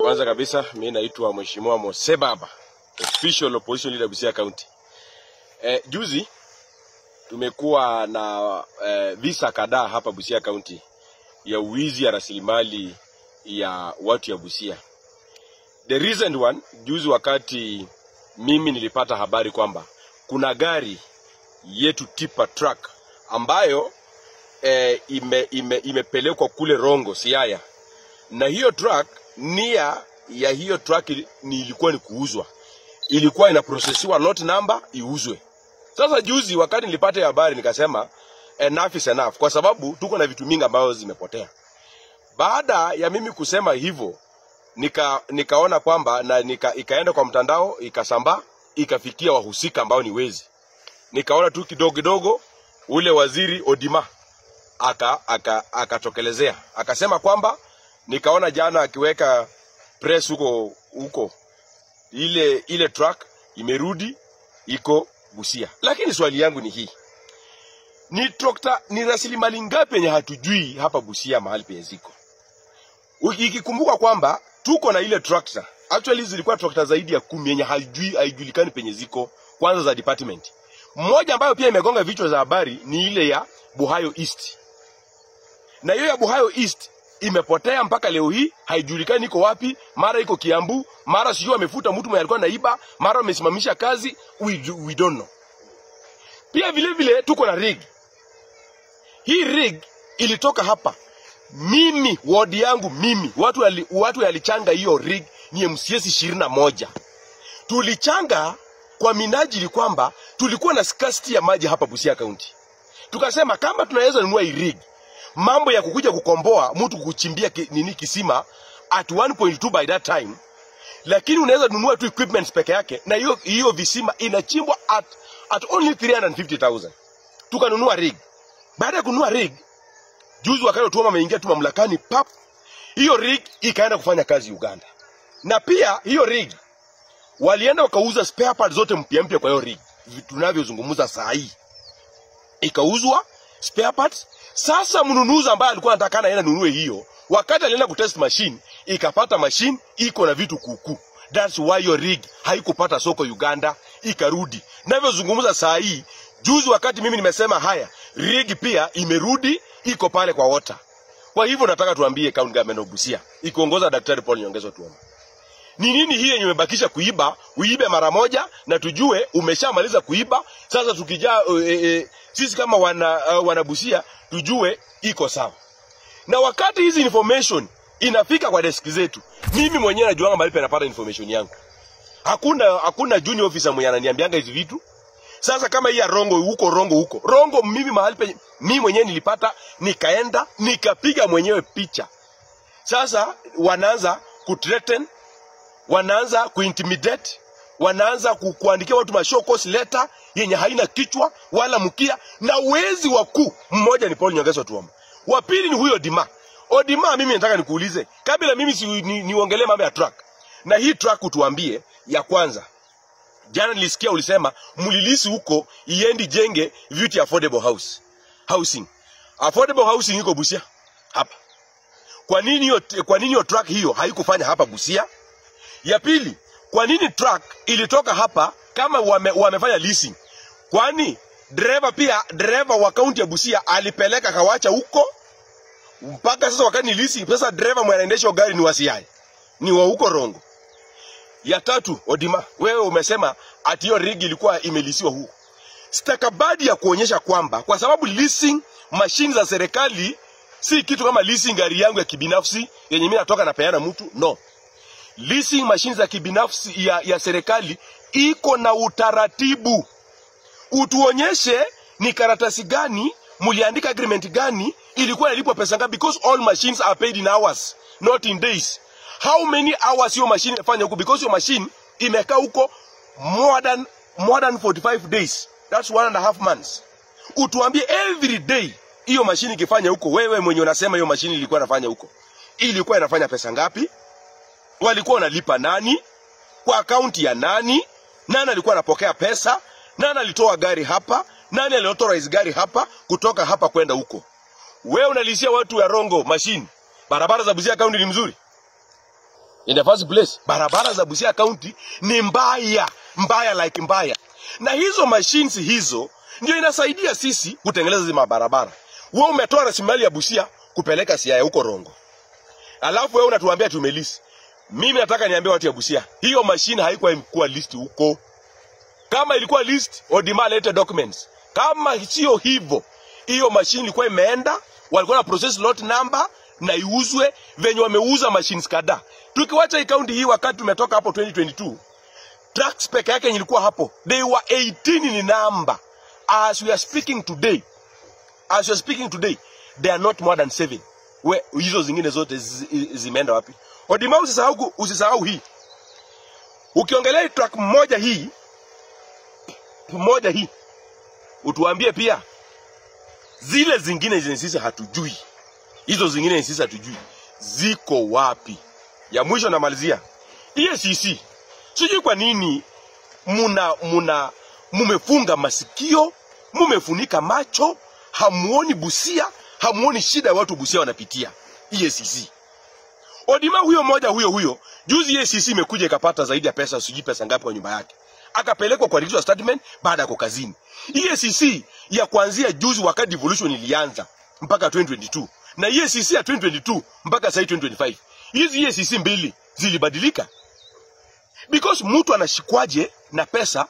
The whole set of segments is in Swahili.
Kwanza kabisa mimi naitwa Mheshimiwa Mose Baba, official opposition leader Busia County. Juzi tumekuwa na visa kadhaa hapa Busia County ya uwizi ya rasilimali ya watu ya Busia. The recent one, juzi wakati mimi nilipata habari kwamba kuna gari yetu tipa truck ambayo imepelekwa kule Rongo, Siaya. Na hiyo truck, nia ya hiyo truck ni ilikuwa ni kuuzwa. Ilikuwa inaprocessiwa lot number iuzwe. Sasa juzi wakati nilipata habari nikasema enough is enough, kwa sababu tuko na vitu mingi ambazo zimepotea. Baada ya mimi kusema hivyo, nikaona kwamba na ikaenda kwa mtandao, ikasambaa, ikafikia wahusika ambao ni wezi. Nikaona tu kidogo kidogo ule waziri Odima akatokelezea. Akasema kwamba, nikaona jana akiweka press huko ile truck imerudi iko Busia. Lakini swali yangu ni hii. Ni tractor, ni rasilimali ngapi yenye hatujui hapa Busia mahali penye ziko? Ikikumbuka kwamba tuko na ile tractor. Actually zilikuwa tractor zaidi ya 10 yenye haijulikani penye ziko, kwanza za department. Mmoja ambayo pia imegonga vichwa za habari ni ile ya Buhayo East. Na hiyo ya Buhayo East imepotea mpaka leo hii, haijulikani iko wapi, mara iko Kiambu, mara sijui amefuta mtu mwenye alikuwa anaiba, mara amesimamisha kazi, we don't know. Pia vile vile tuko na rig. Hii rig ilitoka hapa. Mimi, ward yangu mimi, watu walichanga hiyo rig ni MCS 21. Tulichanga kwa minajili kwamba tulikuwa na scarcity ya maji hapa Busia County. Tukasema kama tunaweza nunua hii rig, mambo ya kukuja kukomboa mtu kuchimbia nini kisima at 1.2 by that time, lakini unaweza nunua tu equipment peke yake na hiyo visima inachimbwa at only 350,000. Tukanunua rig. Baada ya kununua rig, juzi wakati Otuoma ameingia tu mamlakani, pap, hiyo rig ikaenda kufanya kazi Uganda. Na pia hiyo rig walienda wakauza spare parts zote mpya mpya kwa hiyo rig. Tunavyozungumza saa hii ikauzwa spare parts. Sasa mnunuzi ambaye alikuwa anataka aende nunue hiyo, wakati alienda kutest machine, ikapata machine iko na vitu kuku. That's why your rig haikupata soko Uganda, ikarudi. Navyozungumza saa hii, juzi wakati mimi nimesema haya, rig pia imerudi, iko pale kwa water. Kwa hivyo nataka tuambie county government of Busia, ikiongoza Daktari Paul Nyongesa Otuoma, ni nini hii yenye umebakisha kuiba? Uibe mara moja na tujue umeshamaliza kuiba. Sasa tukijaa sisi kama wana Busia tujue iko sawa. Na wakati hizi information inafika kwa desk zetu, mimi mwenyewe najuanga mahali napata information yangu. Hakuna junior officer mwenye ananiambianga hizi vitu. Sasa kama hii ya Rongo huko, Rongo huko, Rongo mimi mahali mimi mwenyewe nilipata, nikaenda nikapiga mwenyewe picha. Sasa wanaanza kuthreaten, wanaanza kuintimidate, wanaanza kuandikia watu show cause letter yenye haina kichwa wala mkia. Na wezi wakuu mmoja ni Paul Nyongesa Otuoma, wa pili ni huyo Odima. Odima, mimi nataka nikuulize kabla mimi niongelee mambo ya truck. Na hii truck utuambie, ya kwanza, jana nilisikia ulisema mlilisi huko iendi jenge vitu affordable house housing. Affordable housing iko Busia hapa. Kwa nini hiyo truck hiyo haikufanya hapa Busia? Ya pili, kwa nini truck ilitoka hapa kama wamefanya leasing? Kwani driver wa county ya Busia alipeleka kawacha huko mpaka sasa wakati ni leasing? Sasa driver mwanaendesha gari ni wa Siaya, ni wa huko Rongo. Ya tatu, Odima, wewe umesema ati hiyo rig ilikuwa imelisiwa huko. Stakabadi ya kuonyesha kwamba, kwa sababu leasing machine za serikali si kitu kama leasing gari yangu ya kibinafsi yenye mimi natoka napeana mtu, no. Leasing machine za kibinafsi ya serikali iko na utaratibu. Utuonyeshe ni karatasi gani, muliandika agreement gani, ilikuwa inalipwa pesa ngapi, because all machines are paid in hours, not in days. How many hours your machine imefanya huko? Because your machine imekaa huko more than 45 days. That's 1.5 months. Utuambie every day hiyo machine ikifanya huko, wewe mwenye unasema hiyo machine ilikuwa inafanya huko, ilikuwa inafanya pesa ngapi? Walikuwa wanalipa nani? Kwa akaunti ya nani? Nani alikuwa anapokea pesa? Nani alitoa gari hapa? Nani aliauthorize gari hapa kutoka hapa kwenda huko? Wewe unalishia watu ya Rongo machine. Barabara za Busia County ni mzuri? In the first place, barabara za Busia County ni mbaya, mbaya like mbaya. Na hizo machines hizo ndio inasaidia sisi kutengeneza hizo mabarabara. Wewe umetoa rasilimali ya Busia kupeleka Siaya huko Rongo. Alafu wewe unatuambia tumelist. Mimi nataka niambie watu ya Busia, hiyo machine haikuwa imekuwa list huko. Kama ilikuwa list, Odima lete documents. Kama sio hivyo, hiyo machine ilikuwa imeenda, walikuwa na process lot number na iuzwe venye wameuza machines kadhaa. Tukiwacha hii county hii, wakati tumetoka hapo 2022, trucks peke yake ilikuwa hapo, they were 18 in number. As we are speaking today, as we are speaking today, they are not more than 7. We hizo zingine zote zimeenda wapi? Odima, usisahau hii. Ukiongelea truck moja hii, utuambie pia zile zingine zenye sisi hatujui. Hizo zingine sisi hatujui ziko wapi? Ya mwisho namalizia. EACC, sijui kwa nini mumefunga masikio, mumefunika macho, hamuoni Busia, hamuoni shida ya watu Busia wanapitia. EACC. Odima huyo moja huyo, juzi EACC imekuja ikapata zaidi ya pesa, sijui pesa ngapi kwa nyumba yake. Akapelekwa kwa release statement baada ya kazini. EACC ya kuanzia juzi wakati devolution ilianza mpaka 2022 na EACC ya 2022 mpaka sasa 2025. Hizi EACC mbili zilibadilika. Because mtu anashikwaje na pesa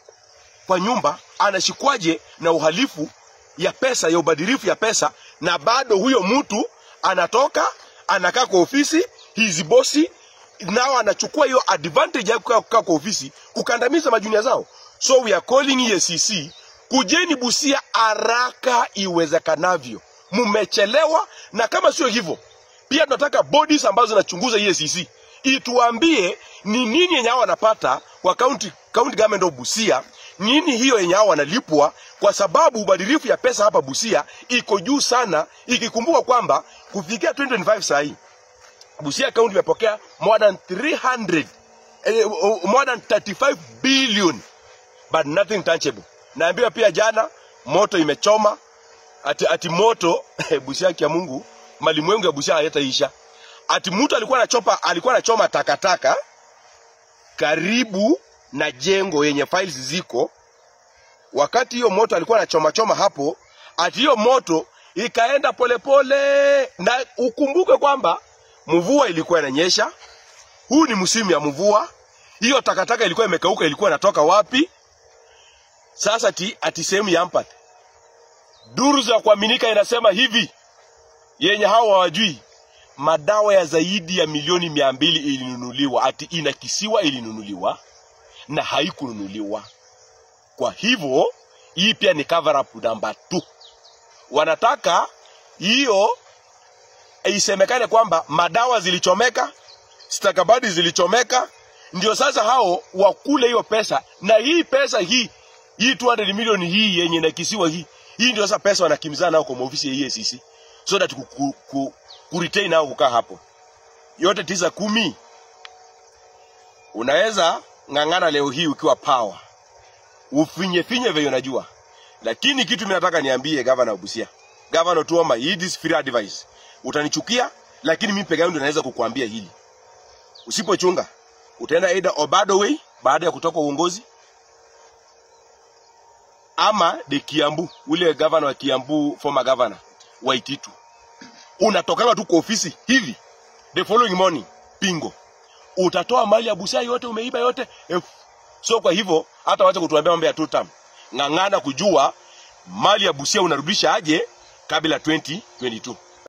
kwa nyumba, anashikwaje na uhalifu ya pesa, ya ubadilifu ya pesa, na bado huyo mtu anatoka, anakaa kwa ofisi, hizi bosi nao anachukua hiyo advantage ya kukaa kwa ofisi kukandamiza majunia zao. So we are calling EACC, kujeni Busia haraka iwezekanavyo. Mumechelewa, na kama sio hivyo, pia tunataka bodies ambazo zinachunguza EACC ituambie ni nini yenye hao wanapata kwa county government of Busia, nini hiyo yenye hao wanalipwa, kwa sababu ubadilifu ya pesa hapa Busia iko juu sana, ikikumbuka kwamba kufikia 2025 saa hii Busia County imepokea more than 300 more than 35 billion, but nothing tangible. Naambiwa pia jana moto imechoma, ati moto Busia kia Mungu, malimwengu ya Busia hayataisha. Ati mtu alikuwa anachoma takataka karibu na jengo yenye files ziko. Wakati hiyo moto alikuwa anachoma choma hapo, ati hiyo moto ikaenda polepole. Na ukumbuke kwamba mvua ilikuwa inanyesha. Huu ni msimu ya mvua. Hiyo takataka ilikuwa imekauka, ilikuwa inatoka wapi? Sasa ati sehemu ya Ampath. Duru za kuaminika inasema hivi, yenye hao hawajui, madawa ya zaidi ya milioni 200 ilinunuliwa, ati inakisiwa ilinunuliwa na haikununuliwa. Kwa hivyo hii pia ni cover up number 2. Wanataka hiyo isemekane kwamba madawa zilichomeka, stakabadhi zilichomeka, ndio sasa hao wakule hiyo pesa. Na hii pesa hii 200 milioni hii yenye inakisiwa hii ndio sasa pesa wanakimbizana nao kwa ofisi ya EACC, so that ku retain nao kukaa hapo. Yote 9 10. Unaweza ngangana leo hii ukiwa power, ufinye finye vile unajua. Lakini kitu mimi nataka niambie governor wa Busia, Governor Tuoma, hii this free advice. Utanichukia, lakini mimi peke yangu ndio naweza kukuambia hili. Usipochunga, utaenda either Obado way baada ya kutoka uongozi, ama de Kiambu, ule governor wa Kiambu, former governor Waititu. Unatokanga tu kwa ofisi hivi, the following morning, pingo. Utatoa mali ya Busia yote umeiba yote. So kwa hivyo hata wacha kutuambia mambo ya two term. Ngangana kujua mali ya Busia unarudisha aje kabla 2022.